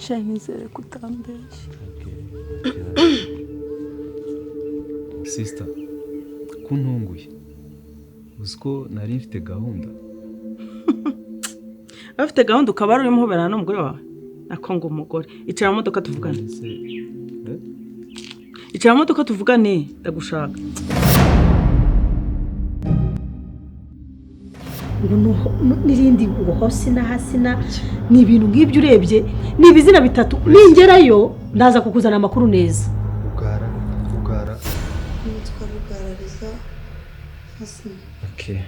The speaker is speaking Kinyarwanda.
Shani, nizere ko utambeshya. Sister, kuntunguye, uzi ko nari mfite gahunda. Bafite gahunda, ukaba wari urimo uhoberana n'umugore wawe? Nako ngo umugore. Icara mu modoka tuvugane. Ese, eh? Icara mu modoka tuvugane, ndagushaka. Ngo n'irindi ngo hosina hasina, ni ibintu nk'ibyo. Urebye ni ibizina bitatu. Ningerayo ndaza kukuzana amakuru neza. Rugara, Rugara. Nitwa Rugarariza Hasina. Okay.